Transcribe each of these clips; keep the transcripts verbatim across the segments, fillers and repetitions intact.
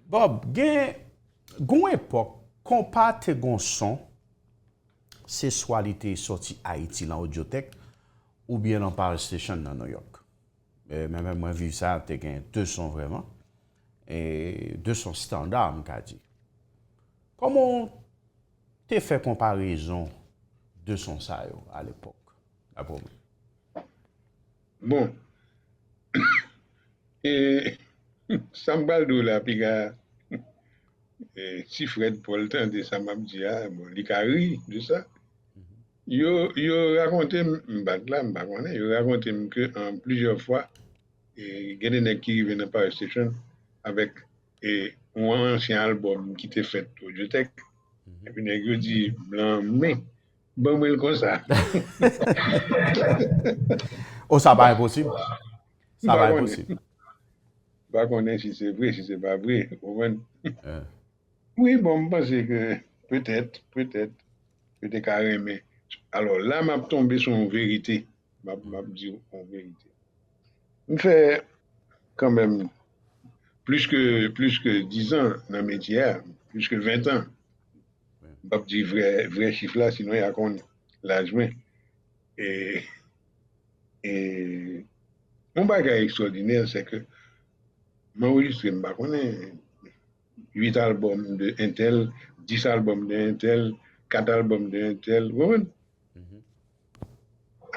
Bob, gen, gen yon epòk, konpa te gon son, se swa li te sòti Ayiti lan Audiotek, oubyen lan Power Station nan New York. E, men, men mwen viv sa, te gen de son vrèman. E, de son standa, m ka di. Kòman w te fè konparezon de son sa yo alepòk, dapre w menm? Bon, e, sa m pral di w la, piga, e, si Fred Paul tande sa m ap di a, bon, li ka ri de sa. Yo, yo rakonte m, m pa t la, m pa konnen, yo rakonte m ke an plizyè fwa, e, gen de nèg ki rive nan Power Station avèk e, yon ansyen albòm ki te fèt Audiotek. Epi nèg yo di, blan men, ban mwen l konsa. O, sa pa enposib. Sa pa enposib. M pa konnen si se vre, si se pa vre. Ou konprann? Wi, bon, m panse ke petèt, petèt, yo te ka renmen. Alò, la, m ap tonbe sou yon verite. M ap, m ap di yon verite. M fè kanmenm plis ke, plis ke diz an nan metye a, plis ke ven an. M p ap di vrè, vrè chif la, sinon y a konn laj mwen. E, e yon bagay ekstwòdinè, se ke m anrejistre, m pa konnen, uit albòm de entèl, dis albòm de entèl, kat albòm de entèl, ou konprann?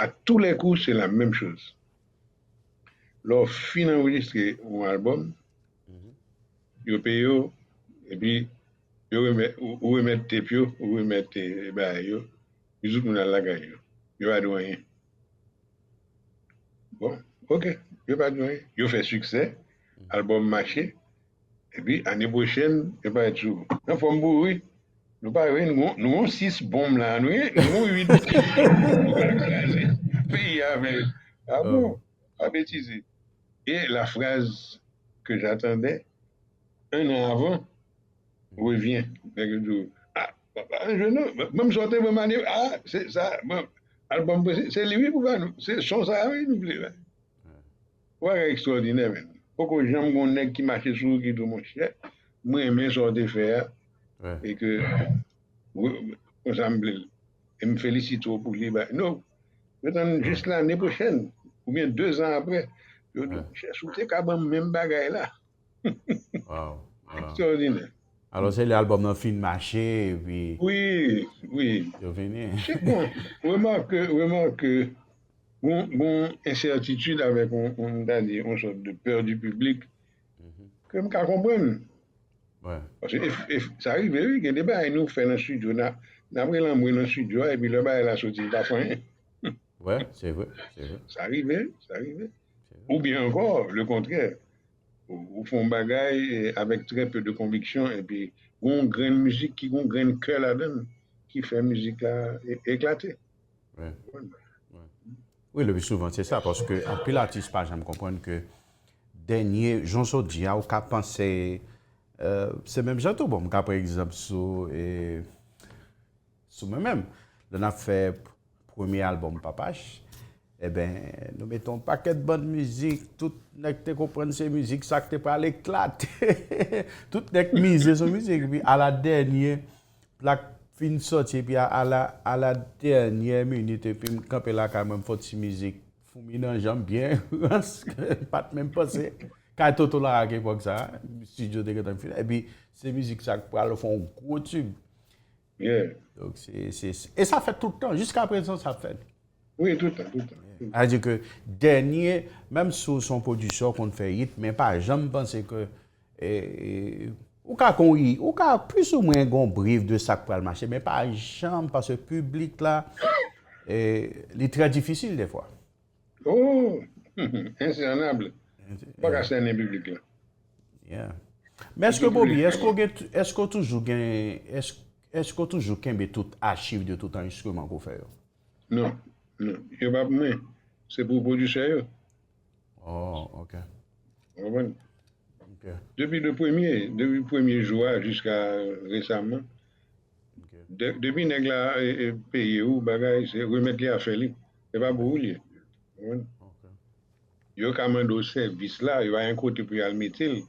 À tous les coups, c'est la même chose. Lè w fin anrejistre yon albòm, yo peye w, epi yo remèt, ou, ou remèt tep yo, ou remèt eh, bagay yo, epi tout moun al lakay yo. Yo pa di w anyen. Bon, ok, yo pa di w anyen. Yo fè siksè, albòm mache, epi ane pwochèn, yo parèt sou. Anfòm pou wi. Nou pa wi, nou gon sis bonm la, nou gon uit. Nou pral kraze peyi a avè. Ah bon, pa betize. Et la phrase que j'attendais, un an avan, revyen. Nèg yo di w, ah, papa, jwenn nou, ban m sa w te ban m ane, ah, se sa, bon, albòm, se li wi pou ba nou, se son sa wi nou vle la. Bagay ekstwòdinè, men. Poko janm gon nèg ki mache sou ou ki di w, monchè, mwen renmen sa w te fè a, e ke, konsa m vle l. E m felisite w pou li. Non. Yo tann jis lane pwochèn, oubyen de zan apre, yo di w, monchè, si w te ka ban m menm bagay la. Ekstwòdinè. Alò, se lè albòm nan fin mache, epi. Wi, wi. Yo vini. Bon, remake, remake, gon, gon ensètitid avèk on, on, ta di, on sòt de peur du public ke m ka konprann. Paske e, e, sa rive, wi, gen de bagay nou fè nan estidyo, n a, n ap rele anmwe nan estidyo a, epi lè bagay la soti, li pa fè anyen. Wi, se vre, se vre. Sa rive, sa rive. Oubyen ankò, le kontrè. Ou, ou fè yon bagay eh, avèk trè pe de konviksyon, epi gon grenn mizik ki gon grenn kè ladan l, ki fè mizik la e- eklate. Wi, le pi souvan se sa, paske anpil atis pa janm konprann ke dènye, jan w sot di a, ou ka panse, eh, se menm jan tou, bon, m ka pran egzanp sou, eh, sou mwen menm. Lè n ap fè premye albòm Papach, eben, nou mete yon pakèt bann mizik, tout nèg te konprann se mizik sa k te pral eklate. Tout nèg mize sou mizik, epi aladènye, plak fin sòti, epi a, a la, a la dènyè minit, epi m kanpe lakay mwen, m fè yon ti mizik foumi nan janm byen rans, m pa t menm panse. Kay Toto Larak epòk sa, estidyo te gentan fin, epi se mizik sa k pral fè yon gwo tib. Donk, se, se, se- e sa fèt tout tan, jiska prezan sa ap fèt. Wi, tout tan, tout tan. Sa vle di ke dènye, menm si w se yon pwodiktè, w konn fè hit, men pa janm panse ke, e, e, ou ka gon, ou ka plis ou mwen gon briv de sa k pral mache, men pa janm, paske piblik la, e, li trè difisil defwa. Oh, ensènab. Ou pa ka sènen piblik la. Men èske Bobby, èske w gen, èske w toujou gen, èske, èske w toujou kenbe tout achiv de tout anrejistriman ke w fè yo? Non, non. Yo pa pou mwen. Se pou pwodiktè yo. Oh, ok. Ou konprann? Depi le premye, depi premye jou a jiska resaman, de- depi nèg la e- e peye ou bagay, se remèt li afè li. Se pa pou ou li ye. Ou konprann? Yo ka mande w sèvis la, yo pa gen kote pou y al mete l.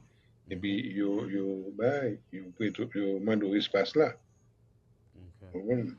Epi yo, yo bay, yo prete, yo mande w espas la. Ok. Ou konprann?